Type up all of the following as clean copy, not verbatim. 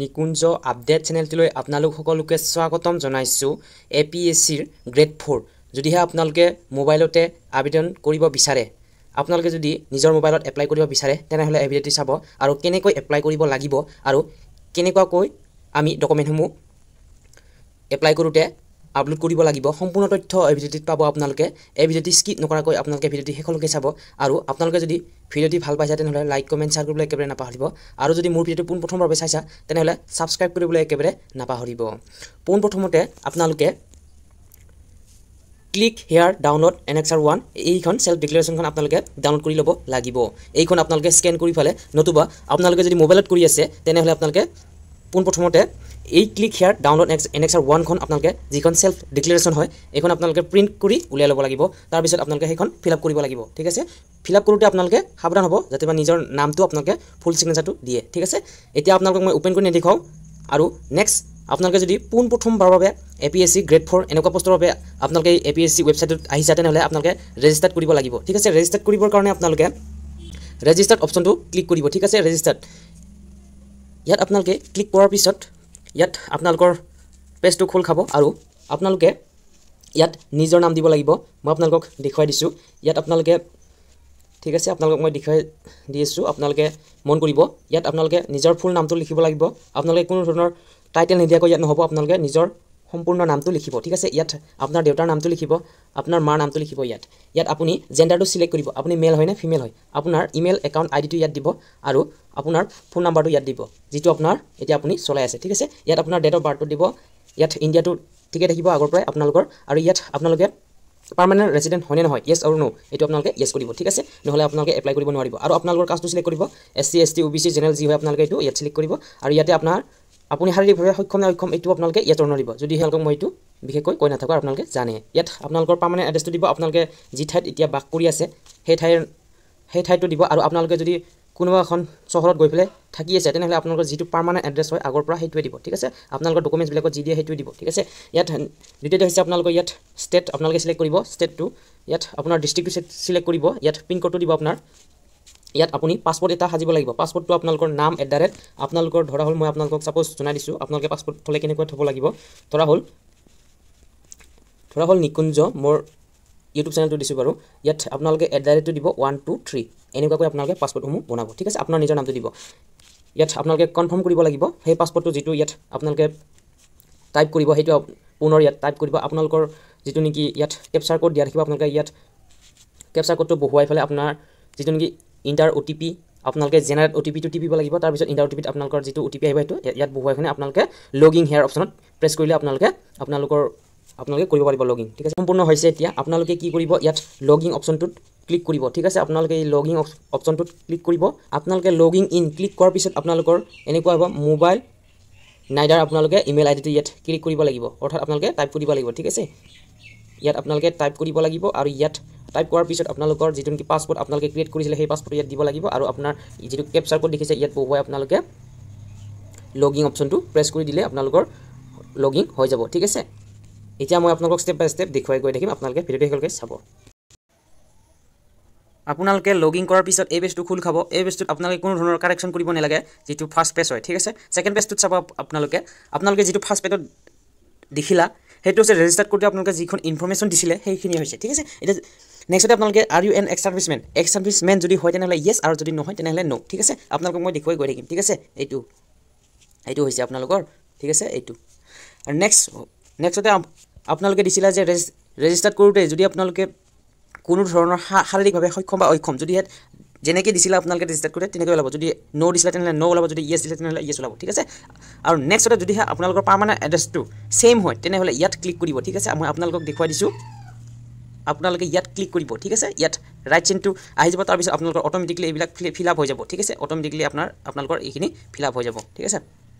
নিকুঞ্জ update চেনেলটোলৈ আপোনালোক সকলোকে স্বাগতম জনাইছোঁ। এ পি এছ চিৰ গ্ৰেড ফ'ৰ যদিহে আপোনালোকে মোবাইলতে আবেদন কৰিব বিচাৰে, আপোনালোকে যদি নিজৰ মোবাইলত এপ্লাই কৰিব বিচাৰে, তেনেহ'লে এই ভিডিঅ'টি চাব আৰু কেনেকৈ এপ্লাই কৰিব লাগিব আৰু কেনেকুৱাকৈ আমি ডকুমেণ্টসমূহ এপ্লাই কৰোঁতে আপলোড কৰিব লাগিব, সম্পূৰ্ণ তথ্য এই ভিডিঅ'টিত পাব। আপোনালোকে এই ভিডিঅ'টি স্কিপ নকৰাকৈ আপোনালোকে ভিডিঅ'টি শেষলৈকে চাব আৰু আপোনালোকে যদি ভিডিঅ'টি ভাল পাইছে, তেনেহ'লে লাইক, কমেণ্ট, শ্বেয়াৰ কৰিবলৈ একেবাৰে নাপাহৰিব আৰু যদি মোৰ ভিডিঅ'টো পোনপ্ৰথমৰ বাবে চাইছা, তেনেহ'লে ছাবস্ক্ৰাইব কৰিবলৈ একেবাৰে নাপাহৰিব। পোনপ্ৰথমতে আপোনালোকে click hair download annexure one, এইখন চেল্ফ ডিক্লেৰেশ্যনখন আপোনালোকে ডাউনলোড কৰি ল'ব লাগিব। এইখন আপোনালোকে স্কেন কৰি পেলাই নতুবা আপোনালোকে যদি মোবাইলত কৰি আছে, তেনেহ'লে আপোনালোকে পোনপ্ৰথমতে এই ক্লিক হেয়াৰ ডাউনলোড এনেক্সাৰ ওৱানখন, আপোনালোকে যিখন চেল্ফ ডিক্লেৰেশ্যন হয়, এইখন আপোনালোকে প্ৰিণ্ট কৰি উলিয়াই ল'ব লাগিব। তাৰপিছত আপোনালোকে সেইখন ফিল আপ কৰিব লাগিব, ঠিক আছে? ফিল আপ কৰোঁতে আপোনালোকে সাৱধান হ'ব যাতে বা নিজৰ নামটো আপোনালোকে ফুল ছিগনেচাৰটো দিয়ে, ঠিক আছে? এতিয়া আপোনালোকক মই অ'পেন কৰি নেদেখুৱাওঁ। আৰু নেক্সট আপোনালোকে যদি পোনপ্ৰথমবাৰৰ বাবে A P S C grade four এনেকুৱা পষ্টৰ বাবে আপোনালোকে এ পি এছ চি ৱেবছাইটটোত আহিছে, তেনেহ'লে আপোনালোকে ৰেজিষ্টাৰ্ড কৰিব লাগিব, ঠিক আছে? ৰেজিষ্টাৰ্ড কৰিবৰ কাৰণে আপোনালোকে ৰেজিষ্টাৰ্ড অপশ্যনটো ক্লিক কৰিব, ঠিক আছে? ৰেজিষ্টাৰ্ড ইয়াত আপোনালোকে ক্লিক কৰাৰ পিছত ইয়াত আপোনালোকৰ পেজটো খোল খাব আৰু আপোনালোকে ইয়াত নিজৰ নাম দিব লাগিব। মই আপোনালোকক দেখুৱাই দিছোঁ ইয়াত আপোনালোকে, ঠিক আছে? আপোনালোকক মই দেখুৱাই দি আছোঁ, আপোনালোকে মন কৰিব। ইয়াত আপোনালোকে নিজৰ ফুল নামটো লিখিব লাগিব। আপোনালোকে কোনো ধৰণৰ টাইটেল নিদিয়াকৈ ইয়াত নহ'ব, আপোনালোকে নিজৰ সম্পূৰ্ণ নামটো লিখিব, ঠিক আছে? ইয়াত আপোনাৰ দেউতাৰ নামটো লিখিব, আপোনাৰ মাৰ নামটো লিখিব। ইয়াত আপুনি জেণ্ডাৰটো চিলেক্ট কৰিব, আপুনি মেল হয় নে ফিমেল হয়। আপোনাৰ ইমেইল একাউণ্ট আই ডিটো ইয়াত দিব আৰু আপোনাৰ ফোন নাম্বাৰটো ইয়াত দিব, যিটো আপোনাৰ এতিয়া আপুনি চলাই আছে, ঠিক আছে? ইয়াত আপোনাৰ ডেট অফ বাৰ্থটো দিব। ইয়াত ইণ্ডিয়াটো ঠিকে থাকিব আগৰ পৰাই আপোনালোকৰ। আৰু ইয়াত আপোনালোকে পাৰ্মানেণ্ট ৰেচিডেণ্ট হয়নে নহয়, য়েছ আৰু ন', এইটো আপোনালোকে য়েছ কৰিব, ঠিক আছে? নহ'লে আপোনালোকে এপ্লাই কৰিব নোৱাৰিব। আৰু আপোনালোকৰ কাষ্টটো চিলেক্ট কৰিব, এছ চি, এছ টি, অ' বি চি, জেনেৰেল যি হয়, আপোনালোকে এইটো ইয়াত চিলেক্ট কৰিব। আৰু ইয়াতে আপোনাৰ আপুনি শাৰীৰিকভাৱে সক্ষম নে অক্ষম, এইটো আপোনালোকে ইয়াত অৰ্ণ দিব। যদি তেওঁলোকক মই এইটো বিশেষকৈ কৈ নাথাকোঁ, আপোনালোকে জানে। ইয়াত আপোনালোকৰ পাৰ্মানেণ্ট এড্ৰেছটো দিব, আপোনালোকে যি ঠাইত এতিয়া বাস কৰি আছে সেই ঠাইটো দিব। আৰু আপোনালোকে যদি কোনোবা এখন চহৰত গৈ পেলাই থাকি আছে, তেনেহ'লে আপোনালোকৰ যিটো পাৰ্মানেণ্ট এড্ৰেছ হয় আগৰ পৰা, সেইটোৱে দিব, ঠিক আছে? আপোনালোকৰ ডকুমেণ্টছবিলাকত যি দিয়ে সেইটোৱে দিব, ঠিক আছে? ইয়াত দ্বিতীয়তে হৈছে আপোনালোকৰ ইয়াত ষ্টেট আপোনালোকে চিলেক্ট কৰিব ষ্টেটটো। ইয়াত আপোনাৰ ডিষ্ট্ৰিক্টটো চিলেক্ট কৰিব। ইয়াত পিনক'ডটো দিব আপোনাৰ। ইয়াত আপুনি পাছপৰ্ট এটা সাজিব লাগিব। পাছপৰ্টটো আপোনালোকৰ নাম এট the rate আপোনালোকৰ, ধৰা হ'ল মই আপোনালোকক ছাপ'জ জনাই দিছোঁ আপোনালোকে পাছপৰ্ট থ'লে কেনেকুৱা থ'ব লাগিব। ধৰা হ'ল নিকুঞ্জ, মোৰ ইউটিউব চেনেলটো দিছোঁ বাৰু। ইয়াত আপোনালোকে এট the ৰেটটো দিব, 1 2 3, এনেকুৱাকৈ আপোনালোকে পাছপৰ্টসমূহ বনাব, ঠিক আছে? আপোনাৰ নিজৰ নামটো দিব। ইয়াত আপোনালোকে কনফাৰ্ম কৰিব লাগিব সেই পাছপৰ্টটো, যিটো ইয়াত আপোনালোকে টাইপ কৰিব সেইটো পুনৰ ইয়াত টাইপ কৰিব। আপোনালোকৰ যিটো নেকি ইয়াত কেপচাৰ ক'ড দিয়া থাকিব, আপোনালোকে ইয়াত কেপচাৰ ক'ডটো বহুৱাই পেলাই আপোনাৰ যিটো নেকি ইণ্টাৰ অ' টি পি, আপোনালোকে জেনেৰেট অ' টি পিটো টিপিব লাগিব। তাৰপিছত ইণ্টাৰ অ' টি পিত আপোনালোকৰ যিটো অ' টি পি আহিব, সেইটো ইয়াত বহুৱাই পিনে আপোনালোকে লগ ইন হেয়াৰ অপশ্যনত প্ৰেছ কৰিলে আপোনালোকে কৰিব পাৰিব লগ ইন, ঠিক আছে? সম্পূৰ্ণ হৈছে। এতিয়া আপোনালোকে কি কৰিব? ইয়াত লগ ইন অপশ্যনটোত ক্লিক কৰিব, ঠিক আছে? আপোনালোকে এই লগ ইন অপশ্যনটোত ক্লিক কৰিব। আপোনালোকে লগ ইন ক্লিক কৰাৰ পিছত আপোনালোকৰ এনেকুৱা হ'ব, মোবাইল নাইডাৰ আপোনালোকে ইমেইল আই ডিটো ইয়াত ক্লিক কৰিব লাগিব, অৰ্থাৎ আপোনালোকে টাইপ কৰিব লাগিব, ঠিক আছে? ইয়াত আপোনালোকে টাইপ কৰিব লাগিব আৰু ইয়াত টাইপ কৰাৰ পিছত আপোনালোকৰ যিটো নেকি পাছপৰ্ট আপোনালোকে ক্ৰিয়েট কৰিছিলে, সেই পাছপৰ্ট ইয়াত দিব লাগিব আৰু আপোনাৰ যিটো কেপচাৰ ক'ড দেখিছে, ইয়াত বহুৱাই আপোনালোকে লগ ইন অপশ্যনটো প্ৰেছ কৰি দিলে আপোনালোকৰ লগ ইন হৈ যাব, ঠিক আছে? এতিয়া মই আপোনালোকক ষ্টেপ বাই ষ্টেপ দেখুৱাই গৈ থাকিম, আপোনালোকে ভিডিঅ'টো শেষলৈকে চাব। আপোনালোকে লগ ইন কৰাৰ পিছত এই পেজটো খোল খাব। এই পেজটোত আপোনালোকে কোনো ধৰণৰ কাৰেকশ্যন কৰিব নালাগে, যিটো ফাৰ্ষ্ট পেজ হয়, ঠিক আছে? ছেকেণ্ড পেজটোত চাব আপোনালোকে, আপোনালোকে যিটো ফাৰ্ষ্ট পেজত দেখিলা, সেইটো হৈছে ৰেজিষ্টাৰ্ড কৰোঁতে আপোনালোকে যিখন ইনফৰ্মেশ্যন দিছিলে সেইখিনি হৈছে, ঠিক আছে? এতিয়া নেক্সটতে আপোনালোকে are you an ex serviceman? Ex serviceman যদি হয় তেনেহ'লে য়েছ আৰু যদি নহয় তেনেহ'লে ন', ঠিক আছে? আপোনালোকক মই দেখুৱাই গৈ থাকিম, ঠিক আছে? এইটো হৈছে আপোনালোকৰ, ঠিক আছে, এইটো। আৰু নেক্সটতে আপোনালোকে দিছিলে যে ৰেজিষ্টাৰ্ড কৰোঁতে যদি আপোনালোকে কোনো ধৰণৰ শাৰীৰিকভাৱে সক্ষম বা অক্ষম, যদি ইয়াত যেনেকৈ দিছিলে আপোনালোকে ৰেজিষ্টাৰ কৰোঁতে তেনেকৈ ওলাব। যদি ন' দিছিলে তেনেহ'লে ন' ওলাব, যদি য়েছ দিছিলে তেনেহ'লে য়েছ ওলাব, ঠিক আছে? আৰু নেক্সটতে যদিহে আপোনালোকৰ পাৰ্মানেণ্ট এড্ৰেছটো ছেইম হয়, তেনেহ'লে ইয়াত ক্লিক কৰিব, ঠিক আছে? মই আপোনালোকক দেখুৱাই দিছোঁ। আপোনালোকে ইয়াত ক্লিক কৰিব, ঠিক আছে? ইয়াত ৰাইট চিনটো আহি যাব। তাৰপিছত আপোনালোকৰ অট'মেটিকলি এইবিলাক ফিল আপ হৈ যাব, ঠিক আছে? অট'মেটিকলি আপোনালোকৰ এইখিনি ফিল আপ হৈ যাব, ঠিক আছে?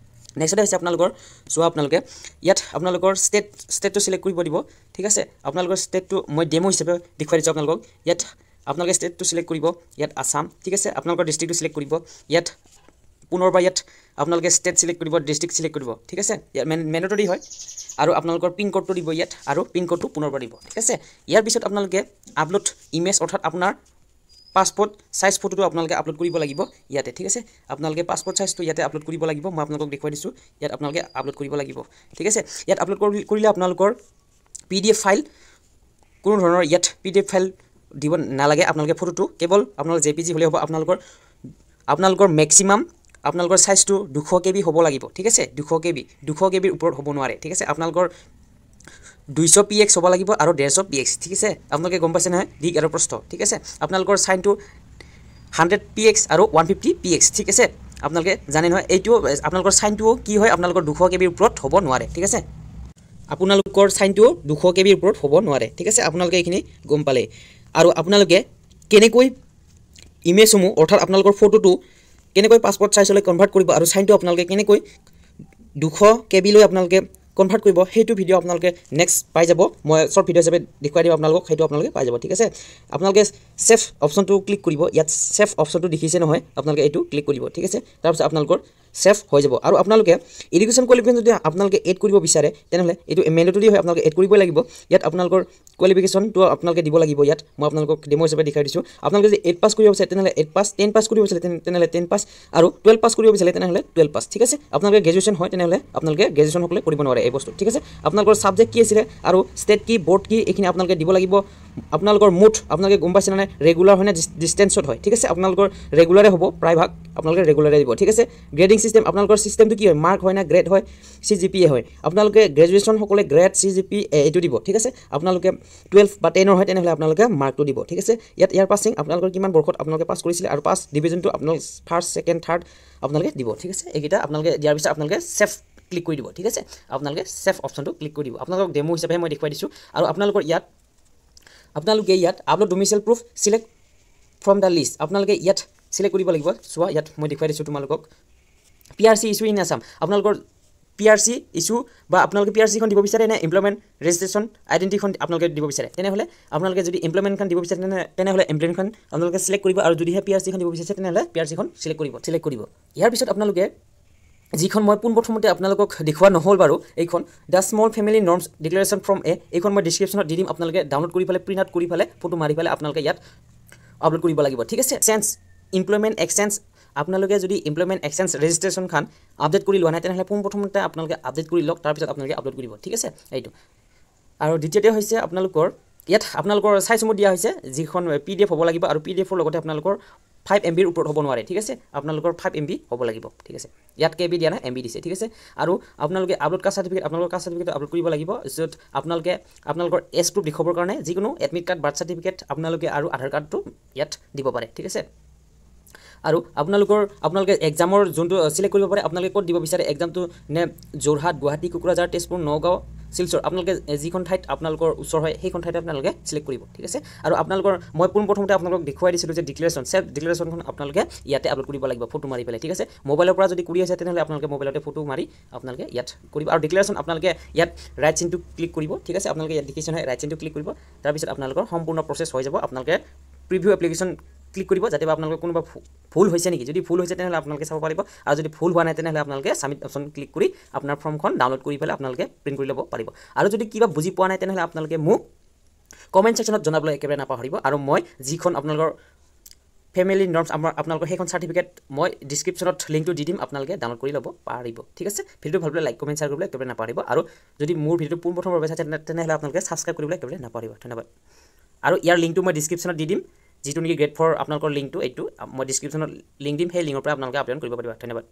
নেক্সটতে হৈছে আপোনালোকৰ, চোৱা, আপোনালোকে ইয়াত আপোনালোকৰ ষ্টেটটো চিলেক্ট কৰিব দিব, ঠিক আছে? আপোনালোকৰ ষ্টেটটো মই ডেমো হিচাপে দেখুৱাই দিছোঁ আপোনালোকক। ইয়াত আপোনালোকে ষ্টেটটো চিলেক্ট কৰিব, ইয়াত আছাম, ঠিক আছে? আপোনালোকৰ ডিষ্ট্ৰিক্টটো চিলেক্ট কৰিব। ইয়াত পুনৰবাৰ ইয়াত আপোনালোকে ষ্টেট চিলেক্ট কৰিব, ডিষ্ট্ৰিক্ট চিলেক্ট কৰিব, ঠিক আছে? ইয়াত মেণ্ডেটৰী হয়। আৰু আপোনালোকৰ পিন ক'ডটো দিব ইয়াত আৰু পিন ক'ডটো পুনৰবাৰ দিব, ঠিক আছে? ইয়াৰ পিছত আপোনালোকে আপলোড ইমেজ, অৰ্থাৎ আপোনাৰ পাছপৰ্ট চাইজ ফটোটো আপোনালোকে আপলোড কৰিব লাগিব ইয়াতে, ঠিক আছে। আপোনালোকে পাছপৰ্ট চাইজটো ইয়াতে আপলোড কৰিব লাগিব, মই আপোনালোকক দেখুৱাই দিছোঁ। ইয়াত আপোনালোকে আপলোড কৰিব লাগিব, ঠিক আছে। ইয়াত আপলোড কৰিলে আপোনালোকৰ PDF file কোনো ধৰণৰ ইয়াত PDF file দিব নালাগে। আপোনালোকে ফটোটো কেৱল আপোনালোকৰ JPG হ'লে হ'ব। আপোনালোকৰ মেক্সিমাম আপোনালোকৰ চাইজটো 200 KB হ'ব লাগিব, ঠিক আছে। 200 KB ওপৰত হ'ব নোৱাৰে, ঠিক আছে। আপোনালোকৰ 200 PX হ'ব লাগিব আৰু 150 PX, ঠিক আছে। আপোনালোকে গম পাইছে নহয়, দিগ আৰু প্ৰস্থ, ঠিক আছে। আপোনালোকৰ চাইনটো 100 PX আৰু 150 PX, ঠিক আছে। আপোনালোকে জানে নহয়, এইটো আপোনালোকৰ চাইনটোও কি হয়, আপোনালোকৰ 200 KB ওপৰত হ'ব নোৱাৰে, ঠিক আছে। আপোনালোকৰ চাইনটো 200 KB ওপৰত হ'ব নোৱাৰে, ঠিক আছে। আপোনালোকে এইখিনি গম পালে। আৰু আপোনালোকে কেনেকৈ ইমেজসমূহ অৰ্থাৎ আপোনালোকৰ ফটোটো কেনেকৈ পাছপৰ্ট চাইজলৈ কনভাৰ্ট কৰিব আৰু চাইনটো আপোনালোকে কেনেকৈ 200 KB লৈ আপোনালোকে কনভাৰ্ট কৰিব, সেইটো ভিডিঅ' আপোনালোকে নেক্সট পাই যাব। মই শ্বৰ্ট ভিডিঅ' হিচাপে দেখুৱাই দিম আপোনালোকক, সেইটো আপোনালোকে পাই যাব, ঠিক আছে। আপোনালোকে ছেভ অপশ্যনটো ক্লিক কৰিব, ইয়াত ছেভ অপশ্যনটো দেখিছে নহয়, আপোনালোকে এইটো ক্লিক কৰিব, ঠিক আছে। তাৰপিছত আপোনালোকৰ ছেভ হৈ যাব। আৰু আপোনালোকে এডুকেশ্যন কোৱালিফিকেশ্যন যদি আপোনালোকে এড কৰিব বিচাৰে, তেনেহ'লে এইটো মেণ্ডেটৰী হয়, আপোনালোকে এড কৰিবই লাগিব। ইয়াত আপোনালোকৰ কোৱালিফিকেশ্যনটো আপোনালোকে দিব লাগিব। ইয়াত মই আপোনালোকক ডেমো হিচাপে দেখাই দিছোঁ। আপোনালোকে যদি 8 পাছ কৰিব বিচাৰে তেনেহ'লে 8 পাছ, 10 পাছ কৰিব বিচাৰে তেনেহ'লে 10 পাছ, আৰু 12 পাছ কৰিব বিচাৰে তেনেহ'লে 12 পাছ, ঠিক আছে। আপোনালোকে গ্ৰেজুৱেশ্যন হয় তেনেহ'লে আপোনালোকে গ্ৰেজুৱেশ্যনসকলে কৰিব নোৱাৰে এই বস্তু, ঠিক আছে। আপোনালোকৰ ছাবজেক্ট কি আছিলে আৰু ষ্টেট কি, বৰ্ড কি, এইখিনি আপোনালোকে দিব লাগিব। আপোনালোকৰ মুঠ আপোনালোকে গম পাইছে নে ৰেগুলাৰ হয় নে ডিষ্টেঞ্চত হয়, ঠিক আছে। আপোনালোকৰ ৰেগুলাৰে হ'ব, প্ৰায়ভাগ আপোনালোকে ৰেগুলাৰে দিব, ঠিক আছে। গ্ৰেডিং চিষ্টেম, আপোনালোকৰ চিষ্টেমটো কি হয়, মাৰ্ক হয় না গ্ৰেড হয়, CGPA হয়। আপোনালোকে গ্ৰেজুৱেশ্যনসকলে গ্ৰেড CGPA এইটো দিব, ঠিক আছে। আপোনালোকে 12 বা 10ৰ হয় তেনেহ'লে আপোনালোকে মাৰ্কটো দিব, ঠিক আছে। ইয়াত ইয়াৰ পাছিং আপোনালোকৰ কিমান বৰ্ষত আপোনালোকে পাছ কৰিছিলে আৰু পাছ ডিভিজনটো আপোনালোক ফাৰ্ষ্ট ছেকেণ্ড থাৰ্ড আপোনালোকে দিব, ঠিক আছে। এইকেইটা আপোনালোকে দিয়াৰ পিছত আপোনালোকে ছেভ ক্লিক কৰি দিব, ঠিক আছে। আপোনালোকে ছেভ অপশ্যনটো ক্লিক কৰি দিব। আপোনালোকক ডেমো হিচাপে মই দেখুৱাই দিছোঁ। আৰু আপোনালোকৰ ইয়াত আপোনালোকে ইয়াত upload domicile proof select from the list, আপোনালোকে ইয়াত চিলেক্ট কৰিব লাগিব। চোৱা, ইয়াত মই দেখুৱাই দিছোঁ তোমালোকক PRC issue in Assam. আপোনালোকৰ PRC issue বা আপোনালোকে PRCখন দিব বিচাৰে নে এমপ্লয়মেণ্ট ৰেজিষ্ট্ৰেশ্যন আইডেণ্টিটিখন আপোনালোকে দিব বিচাৰে, তেনেহ'লে আপোনালোকে যদি এমপ্লয়মেণ্টখন দিব বিচাৰে তেনেহ'লে এমপ্লয়মেণ্টখন আপোনালোকে চিলেক্ট কৰিব, আৰু যদিহে PRCখন দিব বিচাৰিছে তেনেহ'লে PRCখন চিলেক্ট কৰিব। ইয়াৰ পিছত আপোনালোকে যিখন মই পোনপ্ৰথমতে আপোনালোকক দেখুওৱা নহ'ল বাৰু, এইখন the small family norms declaration form A, এইখন মই ডিছক্ৰিপশ্যনত দি দিম। আপোনালোকে ডাউনলোড কৰি পেলাই প্ৰিণ্ট আউট কৰি পেলাই ফটো মাৰি পেলাই আপোনালোকে ইয়াত আপলোড কৰিব লাগিব, ঠিক আছে। চেঞ্জ এমপ্লয়মেণ্ট এক্সচেঞ্জ, আপোনালোকে যদি এমপ্লয়মেণ্ট এক্সচেঞ্জ ৰেজিষ্ট্ৰেশ্যনখন আপডেট কৰি লোৱা নাই তেনেহ'লে পোনপ্ৰথমতে আপোনালোকে আপডেট কৰি লওক, তাৰপিছত আপোনালোকে আপলোড কৰিব, ঠিক আছে। এইটো আৰু দ্বিতীয়তে হৈছে আপোনালোকৰ ইয়াত আপোনালোকৰ চাইজসমূহ দিয়া হৈছে, যিখন PDF হ'ব লাগিব আৰু PDFৰ লগতে আপোনালোকৰ 5 MB ৰ ওপৰত হ'ব নোৱাৰে, ঠিক আছে। আপোনালোকৰ 5 MB হ'ব লাগিব, ঠিক আছে। ইয়াত KB দিয়া নাই, MB দিছে, ঠিক আছে। আৰু আপোনালোকে আপলোড কাষ্ট চাৰ্টিফিকেট, আপোনালোকৰ কাষ্ট চাৰ্টিফিকেট আপলোড কৰিব লাগিব, য'ত আপোনালোকে আপোনালোকৰ এজ প্ৰুফ দেখুৱাবৰ কাৰণে যিকোনো এডমিট কাৰ্ড, বাৰ্থ চাৰ্টিফিকেট আপোনালোকে আৰু আধাৰ কাৰ্ডটো ইয়াত দিব পাৰে, ঠিক আছে। আৰু আপোনালোকে এক্সামৰ যোনটো চিলেক্ট কৰিব পাৰে, আপোনালোকে ক'ত দিব বিচাৰে এক্সামটো, নে যোৰহাট, গুৱাহাটী, কোকৰাঝাৰ, তেজপুৰ, নগাঁও, শিলচৰ, আপোনালোকে যিখন ঠাইত আপোনালোকৰ ওচৰ হয় সেইখন ঠাইত আপোনালোকে চিলেক্ট কৰিব, ঠিক আছে। আৰু আপোনালোকৰ মই পোনপ্ৰথমতে আপোনালোকক দেখুৱাই দিছিলোঁ যে ডিক্লেৰেশ্যন, চেল্ফ ডিক্লেৰেশ্যনখন আপোনালোকে ইয়াতে আপলোড কৰিব লাগিব ফটো মাৰি পেলাই, ঠিক আছে। মোবাইলৰ পৰা যদি কৰি আছে তেনেহ'লে আপোনালোকে মোবাইলতে ফটো মাৰি আপোনালোকে ইয়াত কৰিব। আৰু ডিক্লেৰেশ্যন আপোনালোকে ইয়াত ৰাইট চিনটো ক্লিক কৰিব, ঠিক আছে। আপোনালোকে ইয়াত দেখিছে নহয়, ৰাইট চিনটো ক্লিক কৰিব, তাৰপিছত আপোনালোকৰ সম্পূৰ্ণ প্ৰচেছ হৈ যাব। আপোনালোকে প্ৰিভিউ এপ্লিকেশ্যন ক্লিক কৰিব, যাতে আপোনালোকৰ কোনোবা ভুল হৈছে নেকি, যদি ভুল হৈছে তেনেহ'লে আপোনালোকে চাব পাৰিব, আৰু যদি ভুল হোৱা নাই তেনেহ'লে আপোনালোকে ছাবমিট অপশ্যন ক্লিক কৰি আপোনাৰ ফৰ্মখন ডাউনলোড কৰি পেলাই আপোনালোকে প্ৰিণ্ট কৰি ল'ব পাৰিব। আৰু যদি কিবা বুজি পোৱা নাই তেনেহ'লে আপোনালোকে মোক কমেণ্ট ছেকশ্যনত জনাবলৈ একেবাৰে নাপাহৰিব। আৰু মই যিখন আপোনালোকৰ ফেমিলি নৰ্মছ আমাৰ আপোনালোকৰ সেইখন চাৰ্টিফিকেট মই ডিছক্ৰিপশ্যনত লিংকটো দি দিম, আপোনালোকে ডাউনলোড কৰি ল'ব পাৰিব, ঠিক আছে। ভিডিঅ'টো ভাল পালে লাইক, কমেণ্ট, শ্বেয়াৰ কৰিবলৈ একেবাৰে নাপাহৰিব। আৰু যদি মোৰ ভিডিঅ'টো পোনপ্ৰথমৰ বাবে চাইছে তেনেহ'লে আপোনালোকে ছাবস্ক্ৰাইব কৰিবলৈ একেবাৰে নাপাহৰিব। ধন্যবাদ। আৰু ইয়াৰ লিংকটো মই ডিছক্ৰিপশ্যনত দি দিম, যিটো নেকি গ্ৰেড 4 আপোনালোকৰ লিংকটো, এইটো মই ডিছক্ৰিপশ্যনত লিংক দিম, সেই লিংকৰ পৰা আপোনালোকে আবেদন কৰিব পাৰিব। ধন্যবাদ।